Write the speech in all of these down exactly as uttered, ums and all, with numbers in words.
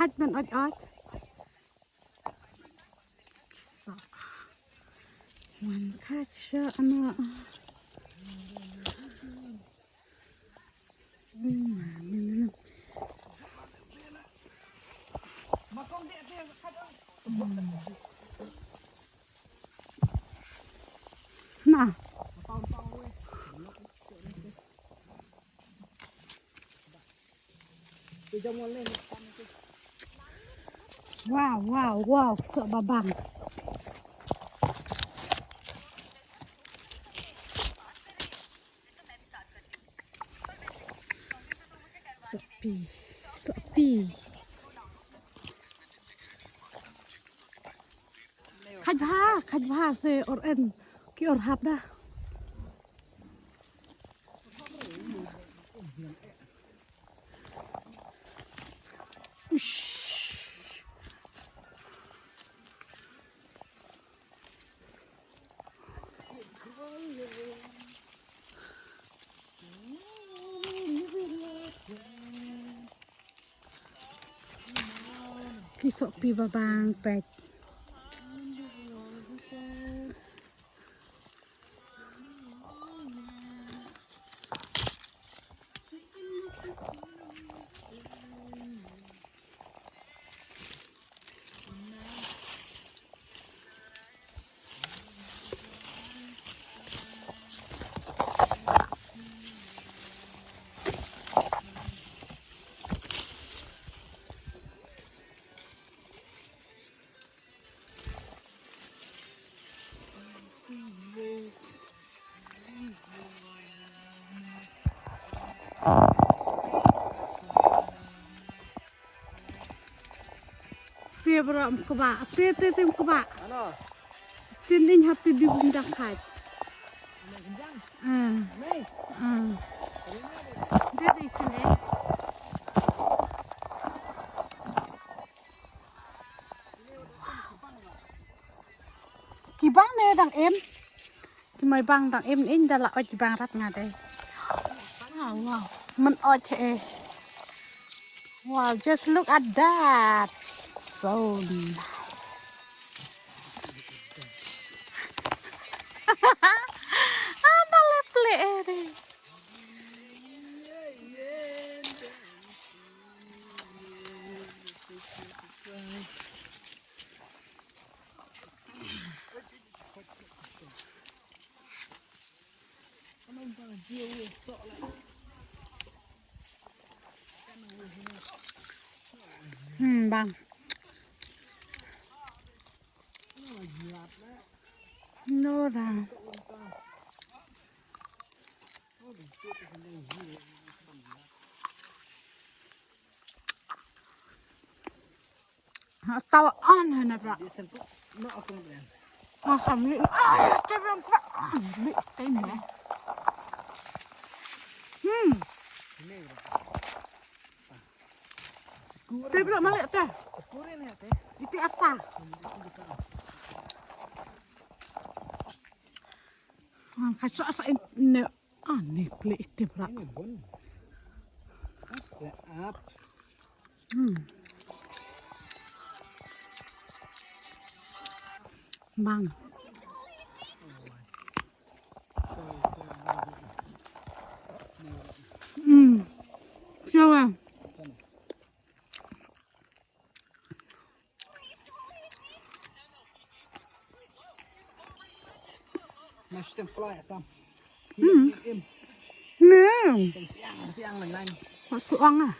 Ach ban ach ach. So, wan khat sha ana. Na. Wow, wow, wow, so babang. Sopi, sopi. Khat bha, khat bha se or en ki or hap da. Ush. Ki sopi babang pek. Te bro em kba, te te te em kba. Ano? Tin ing hap te di bum dang khat. Ano, kencang? Ah. Ni. Ah. Dia di sini. Ki bang ne dang im. Ki mai bang dang im in da la oj bang rat nga de. Wow, wow. Men oj eh. Wow, just look at that. So nice. Ana le ple eh de. Hmm, bang. No, bang. Ha, tawa an hana bra. Dia sentuh. No, aku nak. Ah, kami. Ah, kami. Ah, kami. Kami. Hmm. Ini, bro. Te bra malik te. Kure ni te. Iti apa? Ah, kaso asa in ne. Ah, ni pli iti bra. Ini bun. Asa ap. Hmm. Bang. Hmm. Siapa? Mas tem playa sam. Hmm. Im. Ne. Tem siang, siang lang lang. Masuk ang ah.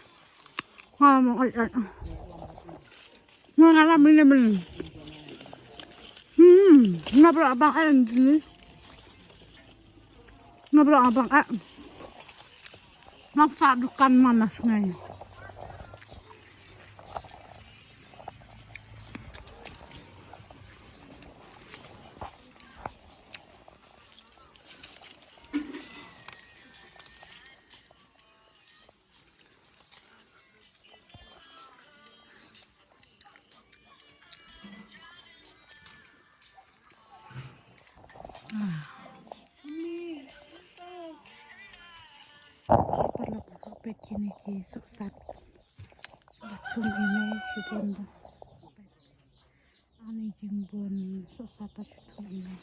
Ha, mau ai ai. Nga ngala mene mene. Hmm, nga bra abang ai ni. Nga bra abang ai. Nang sa dukan mana sungai. Paralok, ka peit kine ki sohsat. Thung ine shibun da. Ani jingbun sohsat pat shu thung ine.